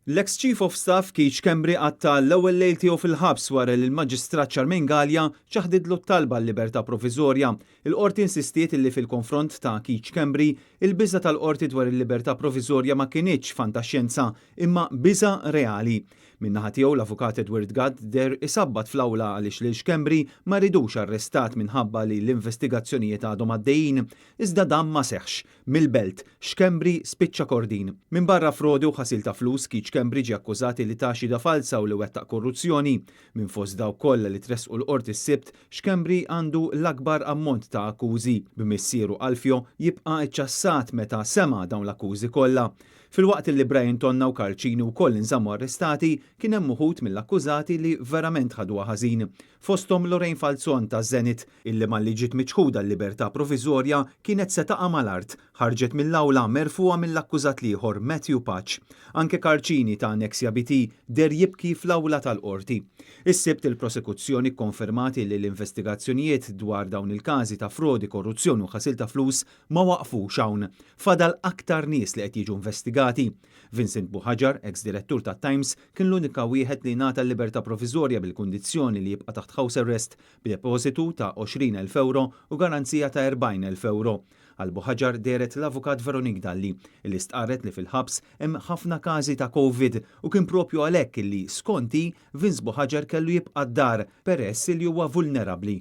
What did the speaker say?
L-eks Chief of Staff Keith Schembri qatta' l-ewwel lejl tiegħu fil-ħabs wara li l-Maġistrat Charmaine Galea ċaħdidlu t-talba għal-libertà proviżorja. Il-Qorti insistiet illi fil-konfront ta' Keith Schembri, il-biża' tal-Qorti dwar il-libertà proviżorja ma kinitx fantaxjenza imma biża' reali. Min-naħa tiegħu l-Avukat Edward Gatt deher isabbat fl-awla għaliex lil Schembri ma ridux arrestat minħabba li l-investigazzjonijiet għadhom għaddejjin. Iżda dan ma seħħx. Mill-Belt, Schembri spiċċa Kordin. Minbarra frodi u ħasil ta' flus, Keith Schembri ġie akkużat li ta xhieda falza u li wettaq korruzzjoni. Minn fost dawk kollha li tressqu l-Qorti s-Sibt, Schembri għandu l-akbar ammont ta' akkużi, b'missieru Alfio jibqa' ċċassat meta sema' dawn l-akkużi kollha. Filwaqt li Brian Tonna u Karl Cini wkoll inżammu arrestati, kien hemm uħud mill-akkużati li verament ħaduha ħażin. Fosthom Lorraine Falzon ta' Zenith, illi malli ġiet miċħuda l-libertà proviżorja kienet se taqa' mal-art, ħarġet mill-awla merfugħa mill-akkużat l-ieħor Matthew Pace. Anke Karl Cini ta' Nexia BT deher jibki fl-awla tal-Qorti. Is-Sibt il-Prosekuzzjoni kkonfermat illi l-investigazzjonijiet dwar dawn il-każi ta' frodi, korruzzjoni u ħasil ta' flus Ma waqfux hawn. Fadal aktar nies li qed jiġu investigati. Vincent Buhagiar, eks direttur tat-Times, kien l-unika wieħed li ngħata l-libertà proviżorja bil-kundizzjoni li jibqa' taħt house arrest b'depożitu ta' 20,000 ewro u garanzija ta' 40,000 ewro. Għal Buhagiar dehret l-Avukat Veronique Dalli, li stqarret li fil-ħabs hemm ħafna każi ta' Covid u kien propju għalhekk li, skont hi, Vince Buhagiar kellu jibqa' d-dar peress li huwa vulnerabbli.